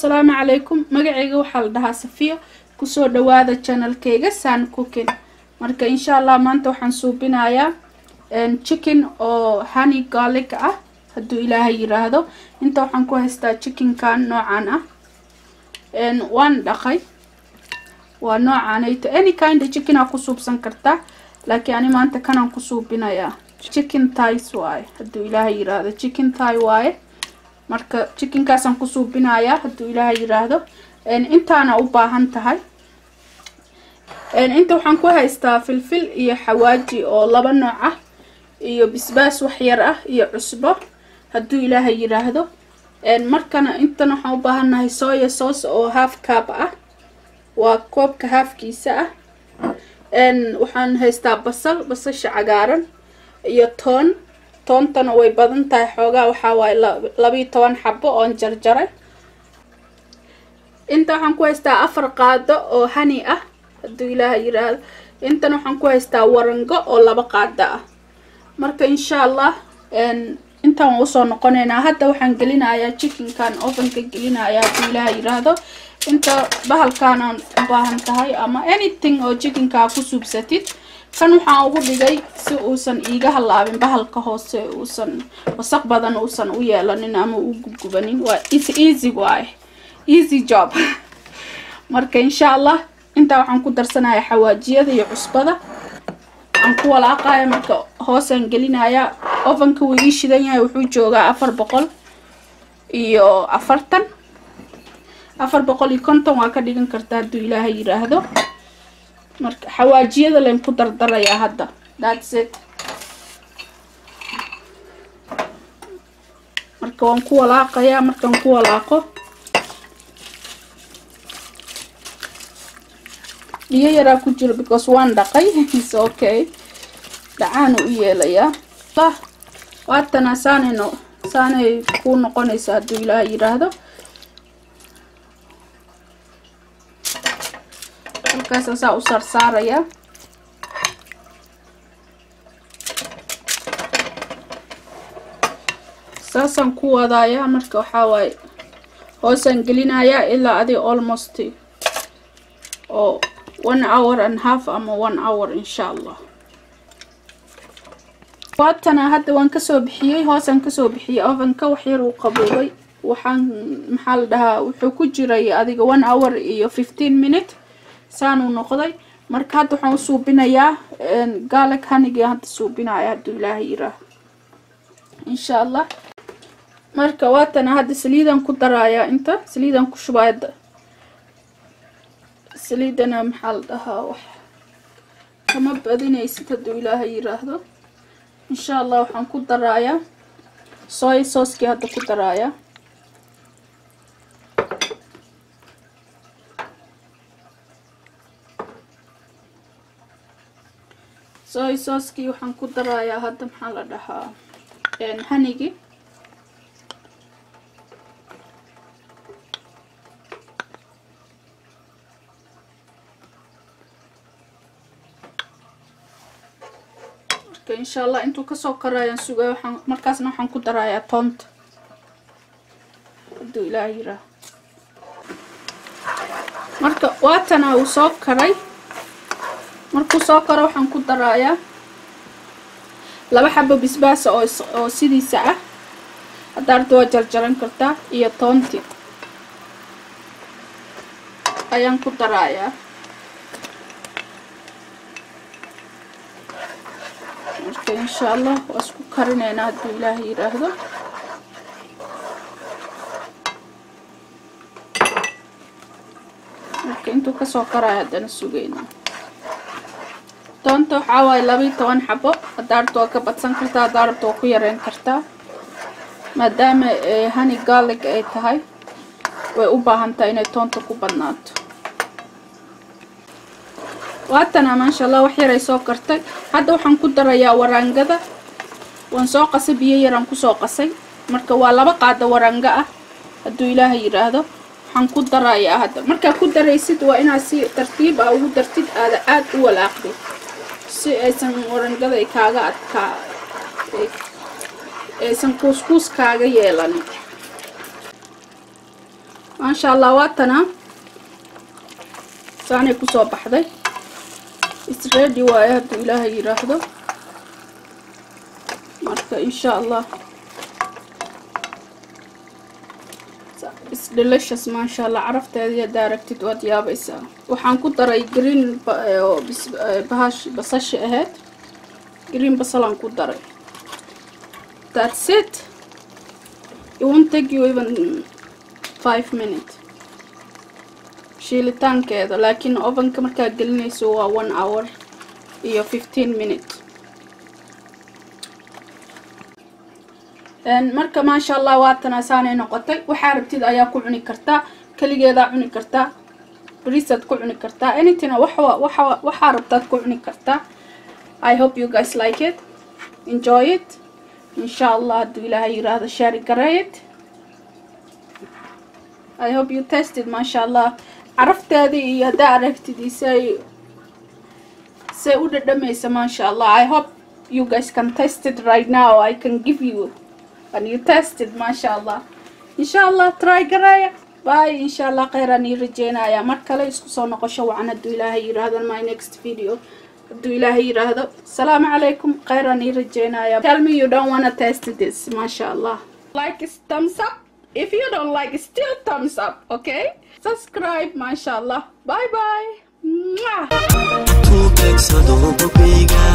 Assalaamu calaykum. Magacayga waxaa la dhahaa Safiya. Kusoo dhawaada channelkayga San Cooking. Marka insha Allah maanta waxaan suubinayaa chicken oo honey garlic ah, hadduu Ilaahay yiraahdo. Inta waxaan ku haystaa chickenkan noocan ah, waan dhaqay, waa noocanayto. Any kind of chicken aa ku suubsan kartaa, laakiin ani maanta kanaan ku suubinayaa. Chicken thighs waaye, hadduu Ilaahay yiraahdo, chicken thigh waaye. Marka chickenkaasaan ku suubinayaa, hadduu Ilaahay yiraahdo. Intaana u baahan tahay. Inta waxaan ku haystaa filfil iyo xawaaji oo laba nooc ah, iyo bisbaas wax yar ah, iyo cusbo, hadduu Ilaahay yiraahdo. Markana intan waxaan u baahannahay soya sauce oo half cup ah, waa koobka halfkiisa ah. Waxaan haystaa basal, basasha cagaaran, iyo toon. Toontana way badan tahay xoogaa, waxaa waaye 12 xabo oon jarjaray. Inta waxaan ku haystaa 4 qaado oo honey ah, hadduu Ilaahay yiraahdo. Intan waxaan ku haystaa warango oo 2 qaado ah. Marka insha Allah intaan waan usoo noqonaynaa. Hadda waxaan gelinayaa chickenkan, ovenka gelinaya, hadduu Ilaahay yiraahdo. Inta bahalkaanaan u baahan tahay ama anything oo chickenkaa ku suubsatid. Kan waxaan ugu dhigay si uusan iiga halaabin bahalka hoose, uusan wasaq badan uusan u yeelanin ama u gubgubanin. Waa is easy waaye, easy job. Marka insha Allah intaa waxaan ku darsanayaa xawaajiyada iyo cusbada aan ku walaaqaya. Marka hoosaan gelinayaa ovenka, wuu ii shidan yahay, wuxuu joogaa 440, 450 waa ka dhigan kartaa, hadduu Ilaahay yiraahdo. Marka xawaajiyada leen ku dardarayaa hadda, that's it. Marka waan ku walaaqayaa. Markaan ku walaaqo, biyo yaraa ku jiro because waan dhaqay, is okay, dhacaanu u yeelayaa. Waatana saanayno, saanay ku noqonaysa, hadduu Ilaahay yiraahdo. Halkaasaan saa u saarsaarayaa, saasaan ku wadayaa. Marka waxaa waaye hoosaan gelinayaa ilaa adi almost oo one hour and half ama one hour, insha Allah. Waatana hadda waan kasoo bixiyey, hoosaan kasoo bixiyey ovenka, wax yar uu qaboobay. Waxaan maxaa la dhahaa, wuxuu ku jiray adiga one hour iyo 15 minute, saanuu noqday. Marka hadda waxaan u suubinayaa garlic honeygii hadda suubinaya, hadduu Ilaahay yiraahdo, insha Allah. Marka waatana hadda saliidan ku darayaa, inta saliidan ku shubaya. Saliidana maxaa la dhahaa, wax kama badinaysid, hadduu Ilaahay yiraahdo. Insha Allah waxaan ku darayaa soy saucekii hadda ku darayaa. Soy saucekii waxaan ku darayaa hadda, maxaa la dhahaa, honeygii. Marka insha Allah intuu kasoo karayaan sugaya, waxaan markaasna waxaan ku darayaa toonta, hadduu Ilaah yiraahdo. Marka waatana uu soo karay. Markuu soo karo waxaan ku darayaa 2 xabo bisbaasa oo sidiisa ah, haddaa rabto waa jarjaran kartaa, iyo toonti ayaan ku darayaa. Marka insha Allah waa isku karineynaa, hadduu Ilaahay yiraahdo. Marka intuu kasoo karaayo haddana sugeynaa. Toonta waxaa waaye 12 xabo, haddaa rabto waa ka badsan kartaa, haddaa rabto waa ku yareyn kartaa. Maadaama honey garlic ay tahay, way u baahan tahay inay toonta ku badnaato. Waatana maasha Allah, wax yaray soo kartay. Hadda waxaan ku darayaa waraangada waan soo qasay, biyo yaraan kusoo qasay. Marka waa 2 qaado warango ah, hadduu Ilaahay yiraahdo. Waxaan ku darayaa hadda. Markaa ku daraysid waa inaad si tartiib ah ugu dartid, aada aada u walaaqdid, si aysan warangada ay kaaga adkaa, aysan kuuskuus kaaga yeelanin. Maasha Allah, waatana saanay kusoo baxday. Is ready waaye, hadduu Ilaahay yiraahdo. Marka insha Allah is delicious, maasha Allah. Carafteedii haddaa aragtid waad yaabaysaa. Waxaan ku daray green bahash, basasha ahayd, green basalaan ku daray. That's it. It won't take you even 5 minutes shiilitaankeeda, laakiin ovenka markaad gelinayso waa 1 hour iyo 15 minute. Marka maasha Allah, waatana saanay noqotay. Waxaa rabtid ayaa ku cuni kartaa, keligeedaa cuni kartaa, bariisaad ku cuni kartaa, anything waxa waxaa rabtaad ku cuni kartaa. I hope you guys like it, enjoy it. Insha Allah, hadduu Ilaahay yiraahdo, share gareyd. I hope you taste it. Maasha Allah, carafteedii iyo haddaa aragtid say u dhadhamaysa, maasha Allah. I hope you guys can taste it right now. I can give you and you taste it. Maasha Allah, insha Allah try gareeya. Bye. Insha Allah khayraan ii rajeynaya. Mar kale isku soo noqosho wacan, hadduu Ilaahay yiraahdo, my next video, hadduu Ilaahay yiraahdo. Asalaamu calaykum, khayraan ii rajeynaya. Tell me you don't wanna taste this. Maasha Allah. Like is thumbs up. If you don't like, still thumbs up. Okay, subscribe. Maasha Allah, bye bye. Mwah. Tuu beegsado bogayga.